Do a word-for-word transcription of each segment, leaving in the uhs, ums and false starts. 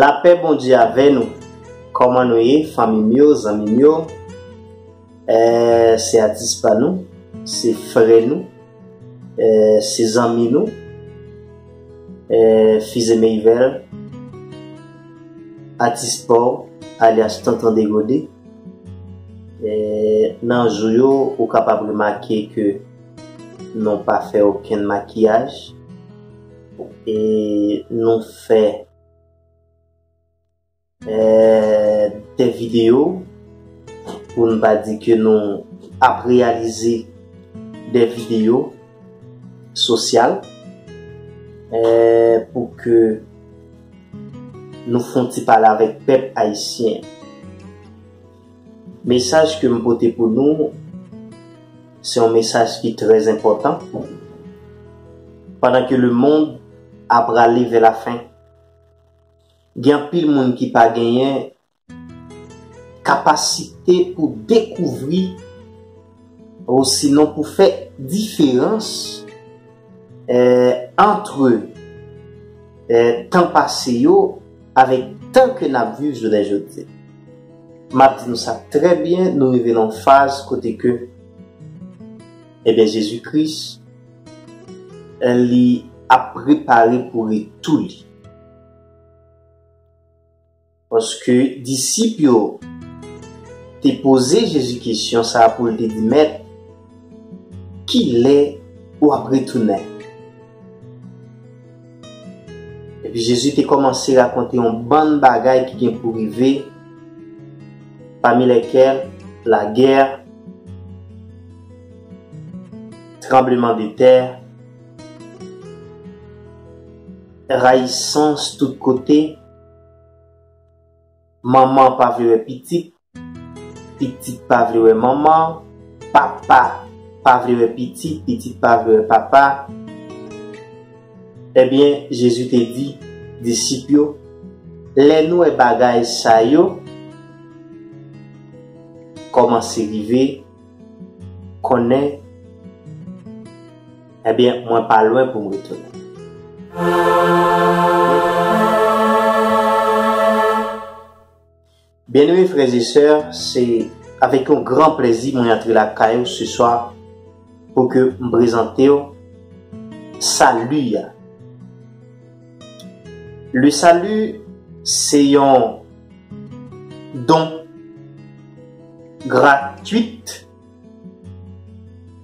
Lapè Bondye avè nou. Kòman nou ye, fanmi m yo, zanmi m yo? Eh, se atis pa nou, se frè nou, eh, se zanmi nou, eh, Fize Meyvèl, atis pa w, alyas Tonton Degode. Eh, nan jou yo, ou kapab remake ke nou pa fè okenn makiyaj, e nou fè eh, de videyo, pou n pa di ke nou ap reyalize de videyo sosyal, eh, pou ke nou fè yon ti pale avèk pèp ayisyen. Mesaj ke m pote pou nou, se yon mesaj ki trè enpòtan. Pandan ke lemonn ap prale vè lafen, gen anpil moun ki pa genyen kapasite pou dekouvri, osinon pou fè diferans, eh, antre, eh, tan pase yo avèk tan ke n ap viv jounen jodi. M ap di nou sa trè byen, nou rive nan yon faz kote ke, ebyen, Jezi Kris, eh, li ap prepare pou retou li. Paske disip yo te poze Jezi kesyon sa a pou l te di, Mèt, kilè w ap retounen? Epi Jezi te kòmanse rakonte yon bann bagay ki gen pou rive, pami lèkèl lagè, tranblemanntè, rayisans tout kote, manman pa vle wè pitit, pitit pa vle wè manman, papa pa vle wè pitit, pitit pa vle wè papa. Ebyen, Jezi te di disip yo, lè nou wè bagay sa yo kòmanse rive, konnen, ebyen, mwen pa lwen pou m retounen. Byeneme frè e sè, se avèk yon gran plèzi mwen antre lakay ou se swa pou ke m prezante w sali a. Le salut, se yon don gratuit,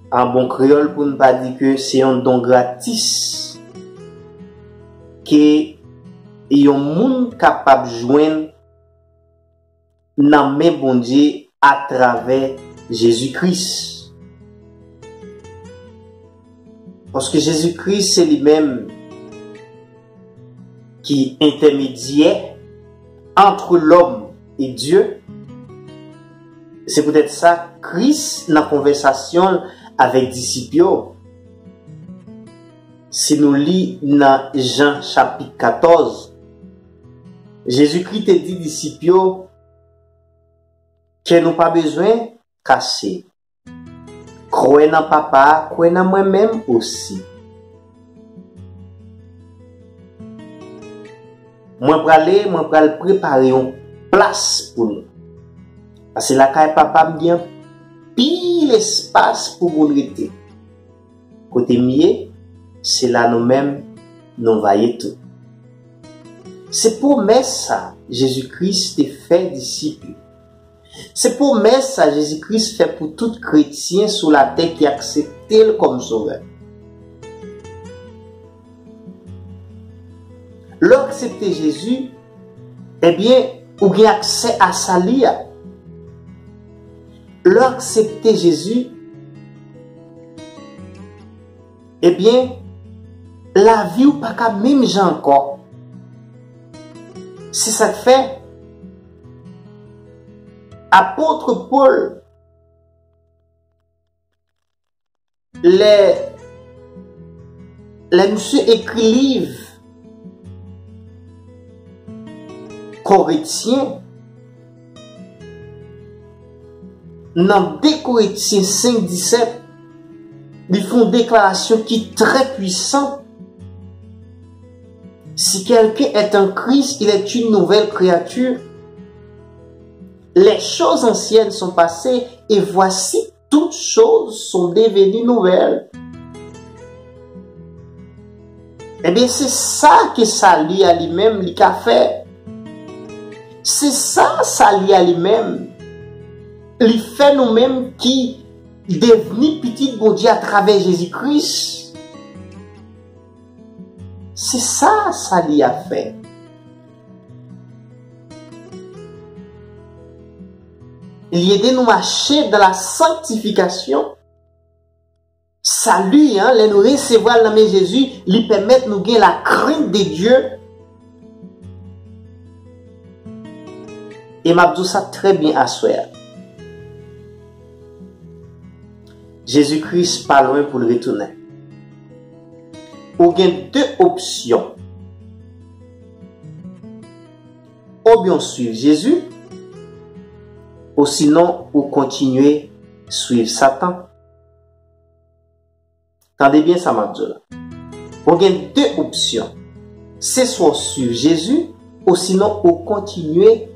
an bon kreyòl pou n pa di ke se yon don gratis ke yon moun kapab jwenn nan men Bondye atravè Jezi Kris. Paske Jezi Kris se li menm ki entèmedyè entre l'homme et Dieu. Se poutèt sa, Kris, nan konvèsasyon l avèk disip yo, si nou li nan Jan chapit katòz, Jezikri te di disip yo ke nou pa bezwen kase. Kwè nan Papa a, kwè nan mwen menm osi. Mwen prale, mwen pral prepare yon plas pou nou. Paske lakay Papa m gen anpil espas pou moun rete. Kote m ye, se la nou menm nou va ye tou. Se pwomès sa Jezi Kris te fè disip yo. Se pwomès sa Jezi Kris fè pou tout kretyen sou latè ki aksepte l kòm Sovè. Lè w aksepte Jezi, ebyen, ou gen aksè a sali a. Lè w aksepte Jezi, ebyen, lavi w pa ka menm jan ankò. Se sa k fè apot Pòl, lè, lè misye ekri liv Korentyen, nan de Korentyen senk disèt, li fè yon deklarasyon ki trè pwisan. Si quelqu'un est en Christ, il est une nouvelle créature. Les choses anciennes sont passées et voici, toutes choses sont devenues nouvelles. Ebyen, se sa ke sali a li menm li ka fè. Se sa sali a li menm li fè nou menm ki devni pitit Bondye atravè Jezi Kris. Se sa sali a fè. Li ede nou mache dans la sanctification. Sali an, lè nou resevwa l nan men Jezi, li pèmèt nou gen la crainte de Dieu. E m ap di w sa trè byen aswè a. Jezi Kris pa lwen pou l retounen. Ou gen de opsyon. Oubyen w swiv Jezi, osinon ou kontinye swiv Satan. Tande byen sa m ap di w la. Ou gen de opsyon. Se swa w swiv Jezi, osinon ou kontinye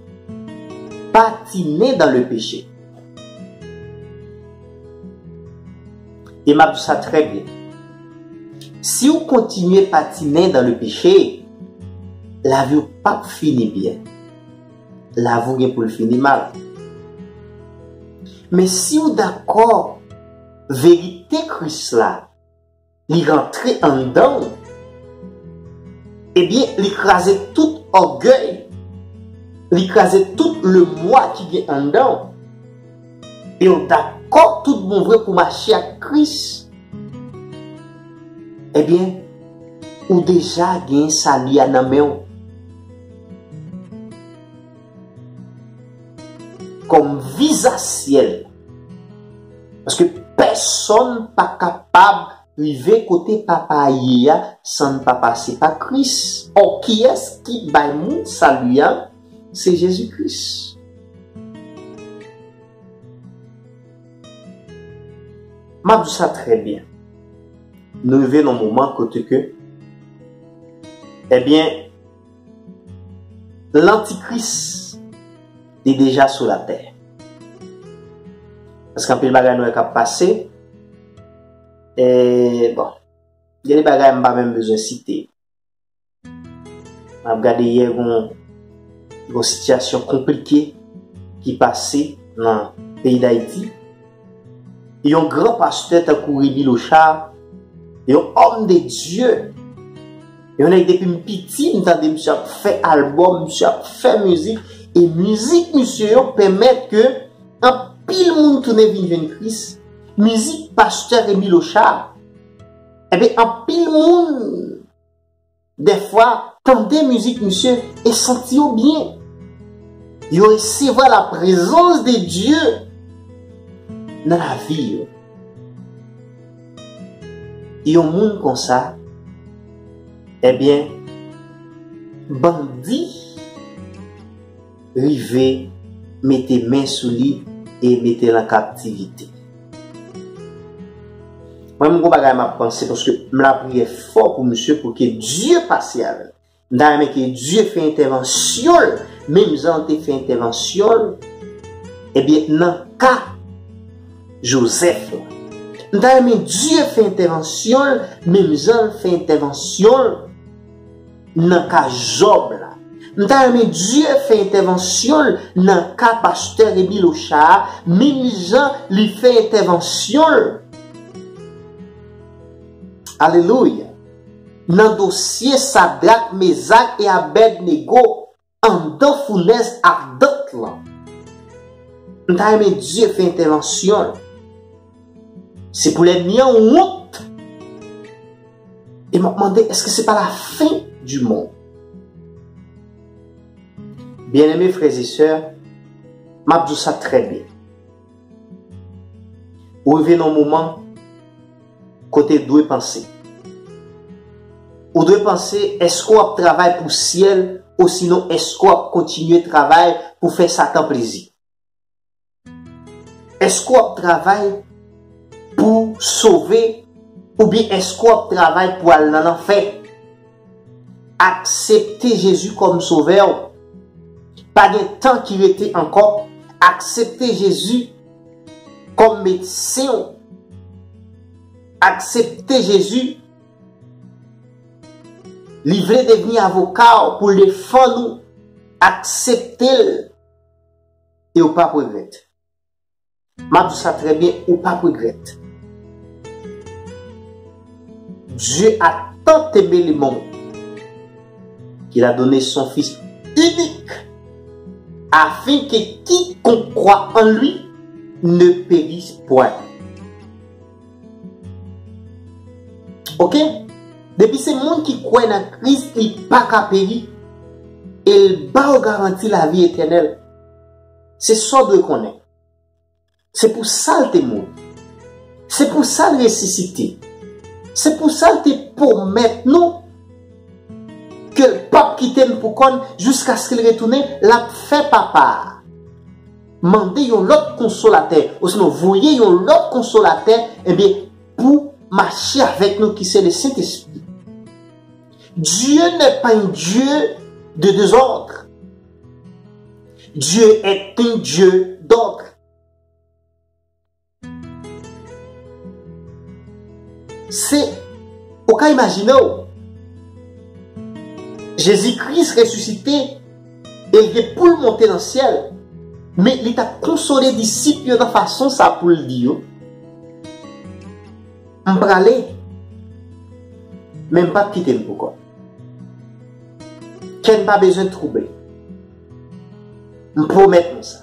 patinen dans le péché. E m ap di w sa trè byen. Si w kontinye patinen dans le péché, lavi w p ap fini byen. Lavi w gen pou l fini mal. Men si w dakò verite Kris la, li rantre anndan w, ebyen, li kraze tout ògèy, li kraze tout lemwa ki gen anndan w, e w dakò tout bon vre pou mache ak Kris, ebyen, ou deja gen sali a nan men w kòm viza syèl. Paske pèsonn pa kapab rive kote Papa a ye a san n pa pase pa Kris. Ò, kiyès ki bay moun sali a? Se Jezi Kris. M ap di w sa trè byen. Nou rive nan moman kote ke, ebyen, lantikris, li deja sou latè. Paske anpil bagay nou wè k ap pase. E, bon, gen de bagay m pa menm bezwen site. M ap gade yè, gon, gon sitiyasyon konplike ki pase nan peyi Dayiti. Yon gran pastè tankou Remy Lochard, yon homme de Dieu, yon nèg depi m piti, m tande misye ap fè albòm, misye ap fè mizik, e mizik misye yo pèmèt ke anpil moun tounen vin jwenn Kris. Mizik pastè Remy Lochard, ebyen, anpil moun dèfwa, tande mizik misye e santi yo byen. Yo resevwa la présence de Dieu nan lavi yo. Yon moun konsa, ebyen, bandi rive mete men sou li e mete l an kaptivite. Mwen, m gon bagay m ap panse, paske m lapriyè fò pou misye, pou ke Dye pase avè l. M ta renmen ke Dye fè entèvansyon l, menm jan l te fè entèvansyon l, ebyen, nan ka Jozèf la. M ta renmen Dye fè entèvansyon l, menm jan l fè entèvansyon l nan ka Jòb la. M ta renmen Dye fè entèvansyon l nan ka pastè Remy Lochard a, menm jan li fè entèvansyon l. Alelouya. Nan dosye Sadrak, Mezak e Abèdnego anndan founèz adan lan. M ta renmen Dye fè entèvansyon l. Se pou lènmi an wont. E m ap mande, èske se pa la fen di monn? Byeneme frè e sè, m ap di w sa trè byen. Ou rive nan yon moman kote w dwe panse. Ou dwe panse, èske w ap travay pou syèl, osinon èske w ap kontinye travay pou fè Satan plezi? Èske w ap travay pou sove, oubyen èske w ap travay pou al nan lanfè? Aksepte Jezi kòm Sovè w. Pa gen tan ki rete ankò. Aksepte Jezi kòm medsen w. Aksepte Jezi. Li vle devni avoka w pou l defann ou. Aksepte l e w p ap regrèt. M ap di w sa trè byen, ou p ap regrèt. Dieu a tant aimé le monde qu'il a donné son Fils unique, afin que quiconque croit en lui ne périsse point. Oke? Depi se moun ki kwè nan Kris, li pa ka peri, e l ba w garanti lavi etènèl. Se sa w dwe konnen. Se pou sa l te mouri. Se pou sa l resisite. Se pou sa l te pwomèt nou ke l p ap kite n pou kò n jiskaske l retounen, l ap fè Papa a mande yon lòt konsolatè, osinon voye yon lòt konsolatè, ebyen, pou mache avèk nou, ki se le Sentespri. Dieu n'est pas un Dieu de désordre. Dieu est un Dieu d'ordre. Se, ou ka imajine w, Jezi Kris resisite e l gen pou l monte nan syèl, men li t ap konsole disip yo nan fason sa pou l di yo, "M prale, men m p ap kite n pou kò n. Kè n pa bezwen twouble. M pwomèt nou sa."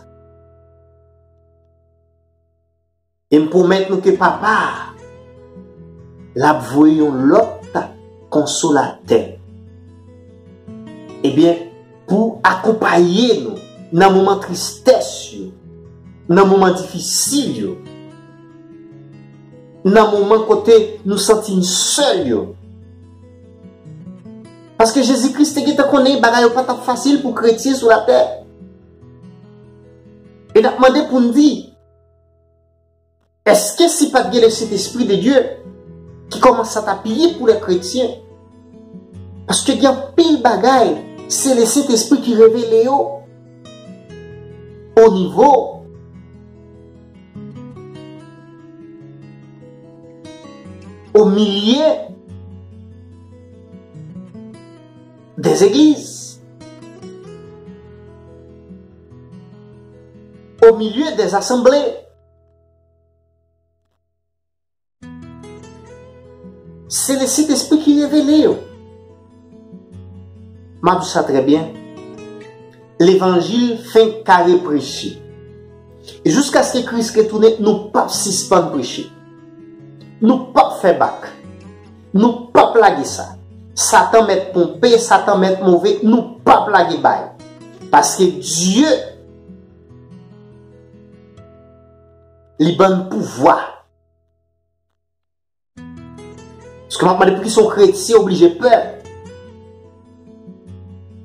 E m pwomèt nou ke Papa a, l ap voye yon lòt konsolatè. Ebyen, pou akonpaye nou nan moman tristès yo, nan moman difisil yo, nan moman kote nou santi n sèl yo. Paske Jezi Kris te gentan konnen bagay yo pa t ap fasil pou kretyen sou latè. E n ap mande pou n di, èske si pa t gen le Sentespri de Dye, ki kòman sa t ap ye pou lè kretyen? Paske gen anpil bagay, se le Sentespri ki revele yo. O nivo, o milye dè zegliz, o milye dè asanble. Se le Sentespri ki revele yo. M ap di sa trè byen. Levanjil fenk kare preche. E jiskaske Kris retounen, nou p ap sispann preche. Nou p ap fè bak. Nou p ap lage sa. Satan mèt twonpe, Satan mèt move, nou p ap lage bay. Paske Dye, li ban n pouvwa. Paske m ap mande, poukisa yon kretyen oblije pè?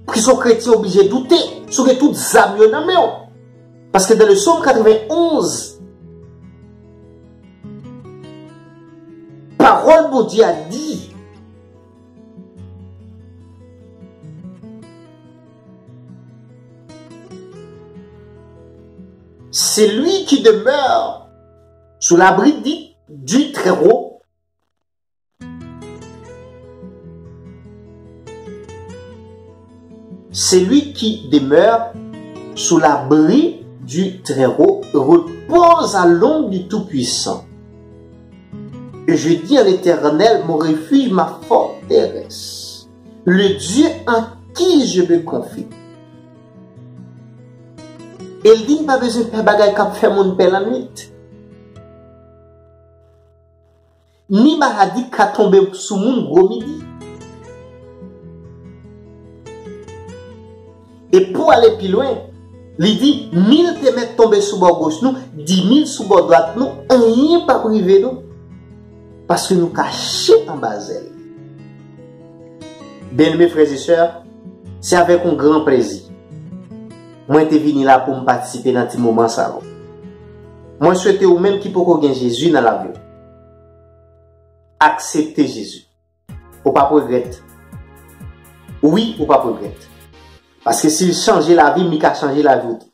Poukisa yon kretyen oblije doute? Si w gen tout zam yo nan men w. Paske dans le psaume quatre-vingt-onze, pawòl Bondye a di, celui qui demeure sous l'abri du, du Très-Haut, celui qui demeure sous l'abri du Très-Haut repose à l'ombre du Tout-Puissant. Et je dis à l'Éternel, mon refuge, ma forteresse, le Dieu en qui je me confie. E l di n pa bezwen pè bagay k ap fè moun pè lannwit. Ni maladi k ka tonbe sou moun gwo midi. E pou ale pi lwen, li di, mil te mèt tonbe sou bò goch nou, di mil sou bò dwat nou, anyen p ap rive nou, paske nou kache anba zèl. Byeneme frè e sè, se avèk yon gran plezi mwen te vini la pou m patisipe nan ti moman sa yo. Mwen swete ou menm ki poko gen Jezi nan lavi w, aksepte Jezi. Ou p ap regrèt. Wi, ou p ap regrèt. Paske si l chanje lavi m, li ka chanje lavi w tou.